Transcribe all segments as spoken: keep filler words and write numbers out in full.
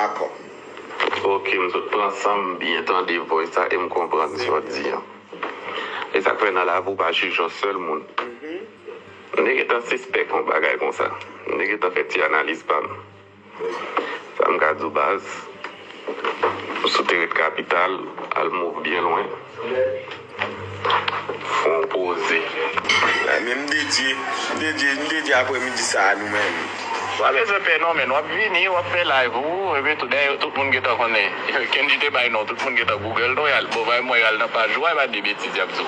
Dakò. Ok, m sot pran san m byen tande voice sa e m konprann sa w di an. E sa k fè nan lavi w pa jije yon sèl moun. M te gentan sispèk yon bagay konsa. M te gentan fè ti analiz pa m. Sa m ka di w baz, ou sou te ret kapital, al move byen lwen. Fon poze. Men m dedye, m dedye, m dedye aprèmidi sa a nou menm. W ap bezwen pè non, men w ap vini, w ap fè live ou, epi tou, dayè tout moun gentan konnen. Kendji te bay non, tout moun gentan Google non, y al, bon, bay mwen y al nan paj ou a, e pa de betiz y ap di w.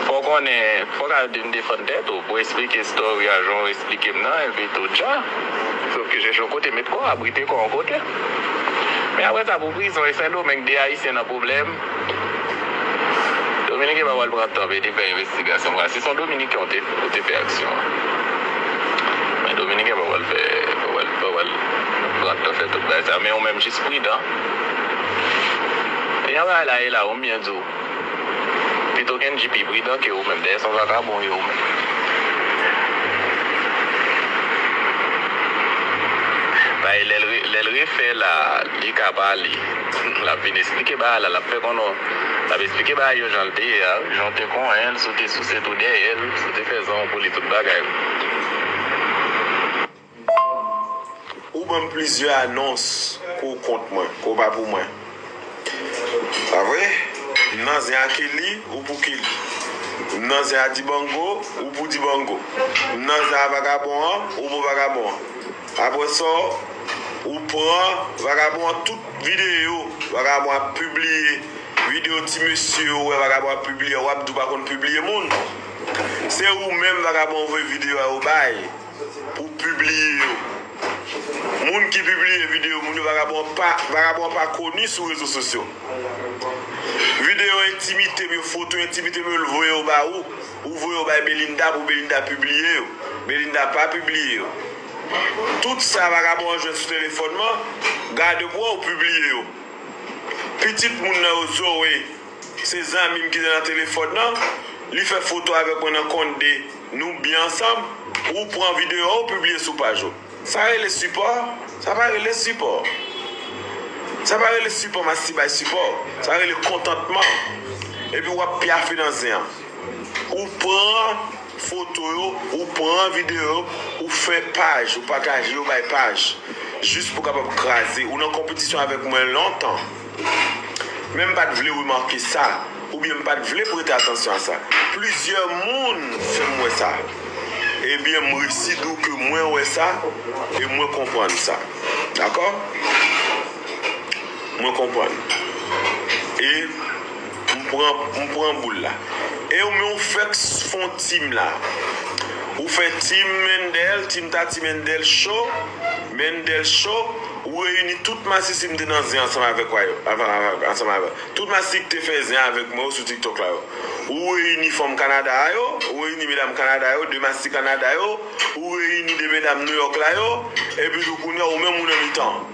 Fò w konnen, fò w ka vin defann tèt ou, pou eksplike story a, jan w eksplike m nan, epi tou, dja. Sòf ke chèche yon kote met kò w, abrite kò w yon kote. Men apre sa, pou prizon, e Sendomeng, de Ayisyen nan pwoblèm. Dominiken pa pral pran tan pou yo te fè envestigasyon konsa. Si se yon Dominiken, ou te, ou te fè aksyon an. Men Dominiken pa pral fè, pa pral, pa pral pran tan fè tout bagay sa. Men ou menm jis pridan. E yon bagay la, e la, ou m byen di w. Pito Kendji pi pridan ke ou menm. Dayè se yon vakabon ou ye ou menm. Bay lè l re-, lè l refè la, li ka pale. L ap vin eksplike bagay la, l ap fè konnen, l ap eksplike bagay yo jan l te ye a, jan w te konnen l, si w te souse tou dèyè l, si w te fè zan pou li tout bagay. Ou ban m plizyè anons ke w kont mwen, ke w pa pou mwen. Pa vre? M nan zen a Kelly, ou pou Kelly. M nan zen a Dibango, ou pou Dibango. M nan zen a vagabon an, ou pou vagabon an. Apre sa, ou pran vagabon an tout videyo, vagabon ap pibliye videyo ti mesye yo, ou wè vagabon ap pibliye, w ap di w pa konn pibliye moun. Se ou menm vagabon voye videyo a yo bay pou pibliye yo. Moun ki pibliye videyo moun yo, vagabon pa, vagabon pa koni sou rezo sosyo. Videyo entimite m yo, foto entimite m yo, l voye yo ba ou, ou voye yo bay Belinda pou Belinda pibliye yo. Belinda pa pibliye yo. Tout sa vagabon an jwenn sou telefòn mwen, gade pou wè ou pibliye yo. Pitit moun nan yo, Zoe, se zanmi m ki te nan telefòn nan, li fè foto avèk mwen nan Conde, nou byen ansanm, ou pran videyo a, ou pibliye sou paj ou. Sa rele sipò? Sa pa rele sipò. Sa pa rele sipò, m ap si bay sipò. Sa rele kontantman. Epi w ap pyafe nan zen an. Ou pran foto yo, ou pran videyo yo, ou fè paj, ou pataje yo bay paj. Jis pou kapab kraze. Ou nan konpetisyon avèk mwen lontan. Men m pa t vle remake sa, oubyen m pa t vle prete atansyon a sa. Plizyè moun fè m wè sa. Ebyen, m resi di w ke mwen wè sa, e mwen konprann sa. Dakò? Mwen konprann. E m pran, m pran boul la. E w menm ou fèk fè yon team la. Ou fè team Mendel, team Tati Mendel Show, Mendel Show, ou reyini tout masisi m te nan zen ansanm avèk yo, ansanm avèk, ansanm avèk. Tout masisi ki te fè zen avèk mwen yo sou TikTok la yo. Ou reyini fanm Kanada a yo, ou reyini medam Kanada yo, de masisi Kanada yo, ou reyini de medam New York la yo, epi tou kounye a ou menm ou nan mitan.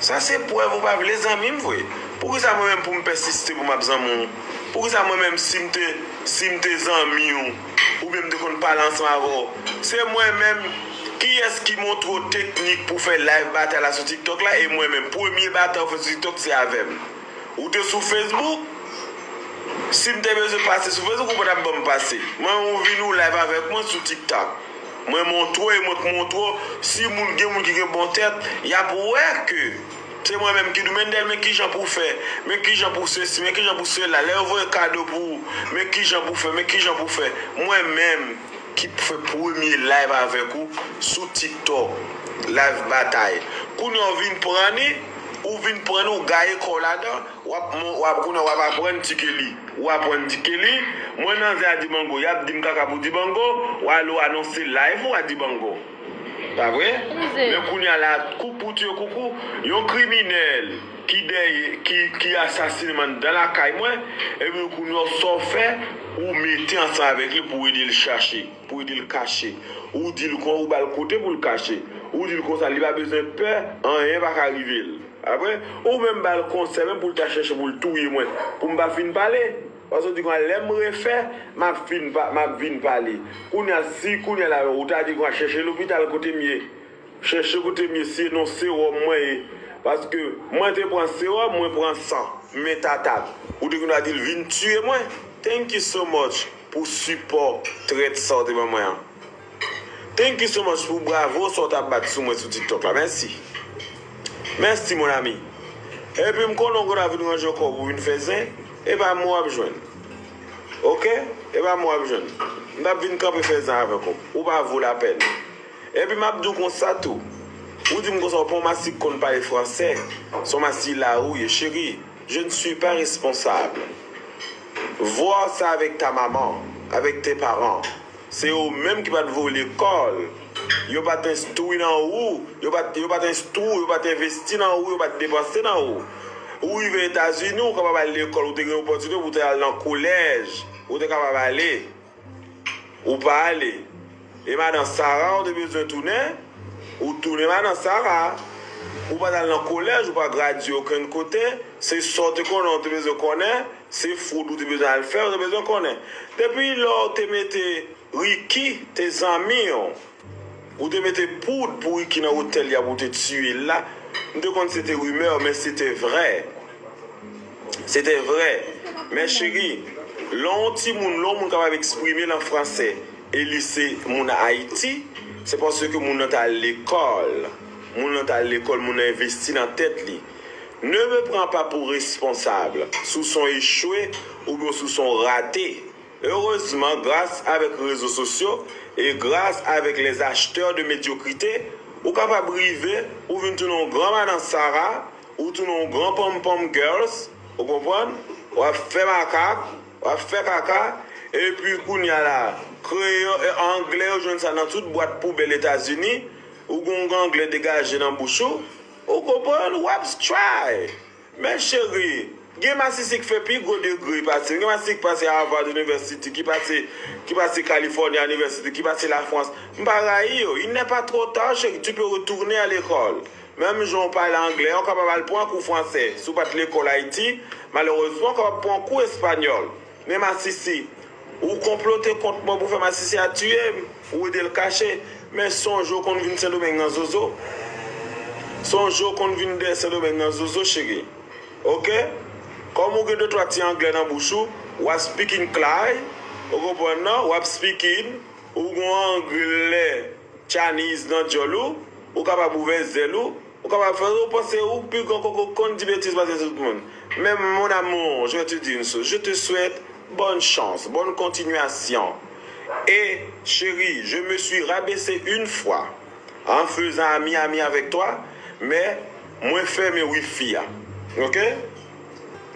Sa se prèv ou pa vle zanmi m vre. Poukisa mwen menm pou m pèsiste pou m ap zanmi w? Poukisa mwen menm si m te, si m te zanmi w, oubyen m te konn pale ansanm avè w? Se mwen menm, kiyès ki montre w teknik pou fè live batay la sou TikTok la? E mwen menm, premye batay ou fè sou TikTok se avè m. Ou te sou Facebook? Si m te bezwen pase sou Facebook, ou pa t ap ban m pase. Mwen, ou vin ou live avèk mwen sou TikTok. Mwen montre w e mwen k montre w, si moun, gen moun ki gen bon tèt, y ap wè ke se mwen menm ki di w, Mendel, men kijan pou w fè, men kijan pou sesi, men kijan pou sela, lè yo voye kado pou ou, men kijan pou w fè, men kijan pou w fè. Mwen menm ki fè premye live avèk ou sou TikTok, live batay. Kounye a w vin pran ni, ou vin pran ni, ou gaye kò w ladan, w ap, w ap, kounye a w ap aprann Ti Kelly. Ou aprann Ti Kelly, mwen nan zen a Dibango, y ap di m kaka pou Dibango, w ale w anonse live ou a Dibango. Pa vre? Men kounye a la, kou pou tiye koukou, yon kriminèl ki dèyè, ki, ki asasine m anndan lakay mwen, epi kounye a sa w fè, ou mete ansanm avèk li pou ede l chache, pou ede l kache. Ou di l kon, ou ba l kote pou l kache. Ou di l konsa, li pa bezwen pè, anyen pa ka rive l. Apre, ou menm ba l konsèy menm pou l ta chèche pou l touye mwen, pou m pa fin pale. Paske w di konsa, lè m refè, m ap fin pa, m ap vin pale. Kounye a, si kounye a la, ou ta di konsa, chèche lopital kote m ye. Chèche kote m ye, si e non sewòm mwen ye. Paske mwen te pran sewòm, mwen pran san, m met atak. Ou te konn di l vin tiye mwen. Thank you so much pou sipò trèt sa w te ban mwen an. Thank you so much pou bravo sa w t ap bat sou mwen sou TikTok la. Mèsi. Mèsi, mon ami. Epi m konnen w konn ap vin ranje kò w pou vin fè zen, e pa mwen w ap jwenn. Oke? E pa mwen w ap jwenn. M t ap vin kanpe fè zen avèk ou. Ou pa vo lapèn. Epi m ap di w konsa tou. Ou di m konsa w pa yon masi k konn pale fransè. Se yon masi la ou ye, cheri. Je ne suis pas responsable. Voir ça avec ta maman, avec tes parents. Se yo menm ki pa t voye w lekòl. Yo pa t enstwi nan ou. Yo pa t, yo pa t enstwi w, yo pa t envesti nan ou, yo pa t depanse nan ou. Ou rive Etazini, ou kapab al lekòl, ou te gen opòtinite pou w te al nan kolèj, ou te kapab ale. Ou pa ale. E madan Sara, ou te bezwen tounen, ou tounen madan Sara. Ou pa t al nan kolèj, ou pa gradye okenn kote. Se sa w te konnen, ou te bezwen konnen. Se fwod ou te bezwen al fè, ou te bezwen konnen. Depi lè w te mete Ricky, te zanmi w, ou te mete poud pou Ricky nan otèl ya pou w te tiye l la. M te konn se te rimè, men se te vrè. Se te vrè. Men cheri, lè yon timoun, lè yon moun kapab eksprime l an fransè, e li se moun Ayiti, se paske moun nan t al lekòl. Moun nan t al lekòl, moun nan envesti nan tèt li. Ne me prends pas pour responsable si w se yon echwe oubyen si w se yon rate. Erezman, gras avèk rezo sosyo e gras avèk les acheteurs de médiocrité, ou kapab rive, ou vin tounen yon gran madan Sara, ou tounen yon gran pom pom girls, ou konprann? W ap fè makak, w ap fè kaka, epi kounye a la, kreyòl, e, anglè, yo jwenn sa nan tout bwat poubèl Etazini, ou gon anglè degaje nan bouch ou, ou konprann? W ap try. Men cheri, gen masisi k fè pi gwo degre pase m, gen masisi k pase Harvard University, ki pase, ki pase California University, ki pase Lafrans. M pa rayi yo. Il n'est pas trop tard, cheri, tu peux retourner à l'école. Menm jan w pale anglè, ou kapab al pran kou fransè. Si w pa t lekòl Ayiti, malerezman, ou kapab pran kou espanyòl. Men masisi, ou konplote kont mwen pou fè masisi a tiye m, ou ede l kache. Men sonje w konn vin Sendomeng nan zozo. Sonje w konn vin dèyè Sendomeng nan zozo, cheri. Oke? Kòm ou gen de twa ti anglè nan bouch ou, w ap speaking clay, ou konprann non? W ap speaking, ou gon anglè Chinese nan djòl ou, ou kapab ouvè zèl ou, ou kapab fè, ou panse ou pi gran koko konn di betiz pase tout moun. Men mon amour, je vais te dire une chose, je te souhaite bonne chance, bonne continuation. Et chérie, je me suis rabaissé une fois en faisant ami-ami avec toi, men mwen fèmen wifi a. Oke?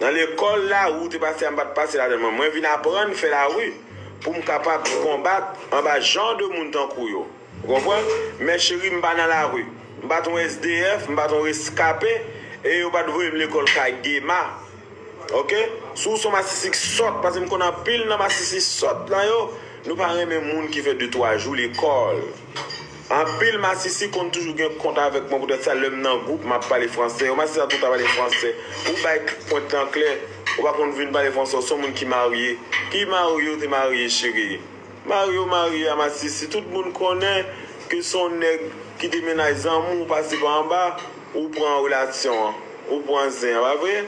Nan lekòl lari ou te pase a, m pa t pase ladan l. Mwen vin aprann fè lari pou m kapab konbat anba jan de moun tankou yo. Ou konprann? Men cheri, m pa nan lari. M pa t yon S D F, m pa t yon reskape, e yo pa t voye m lekòl kay Gema. Oke? Si w se yon masisi k sòt, paske m konn anpil nan masisi sòt nan yo, nou pa renmen moun ki fè de twa jou lekòl. Anpil masisi konn toujou gen kont avèk mwen, poutèt sa, lè m nan gwoup, m ap pale fransè. Yon masisi sa tout ap pale fransè. Ou bay pwent lan klè, ou pa konn vin pale fransè, ou se yon moun ki marye. Ki marye, ou te marye, cheri? Marye, ou marye a masisi. Tout moun konnen ke se yon nèg ki te mennaj zanmi w, ou pase pa anba, ou pran relasyon an, ou pran zen an, pa vre?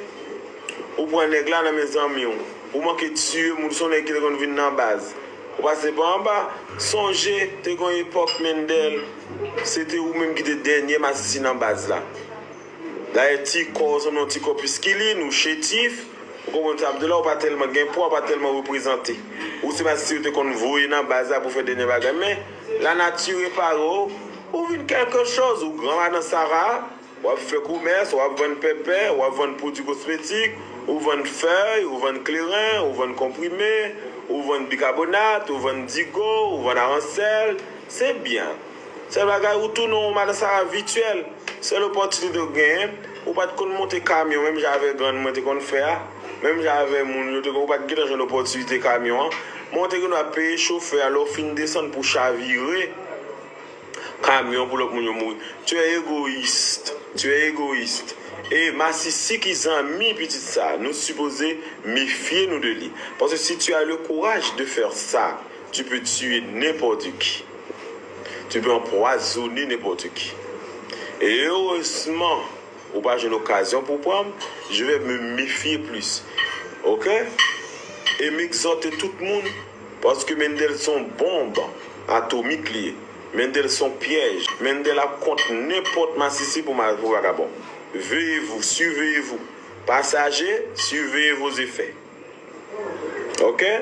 Ou pran nèg la nan men zanmi w. Ou manke tiye moun, se yon nèg ki te konn vin nan baz. Ou pase pa anba. Sonje, te gon epòk, Mendel, se te ou menm ki te dènye masisi nan baz la. Dayè, ti kò w sanble yon ti kò piskilin, ou chetif, ou konprann sa m ap di w la, ou pa tèlman gen pwa, ou pa tèlman reprezante. Ou se masisi yo te konn voye nan baz la pou fè dènye bagay. Men, lanati repare w, ou vin kèlke chòz, ou gran madan Sara, w ap fè komès, w ap vann pèpè, w ap vann pwodui kosmetik, ou vann fèy, ou vann kleren, ou vann konprime, ou vann bikabonat, ou vann digo, ou vann aransèl. Se byen. Sèl bagay, ou tounen yon madan Sara vityèl. Sèl opòtinite w genyen, ou pa t konn monte kamyon, menm jan avèk grann mwen te konn fè a, menm jan avèk moun yo te konn, ou pa t gentan jwenn opòtinite kamyon an. Men w te gen dwa peye chofè a lè w fin desann pou chavire kamyon pou lòt moun yo mouri. Tu es égoïste. Tu es égoïste. E masisi ki zanmi pitit sa, nou sipoze mefye nou de li. Paske si tu as le courage de faire ça, tu peux tuer n'importe qui. Tu peux empoisonner n'importe qui. E erezman, Ou pa jwenn okazyon pou pran m, je vais me méfier plus. Oke? E m egzòte tout moun, paske Mendel se yon bonb atomik li ye. Mendel se yon pyèj. Mendel ap kont nenpòt masisi pou ma-, pou vagabon. Veye vou, siveye vou. Pasaje, siveye vo zefè. Oke?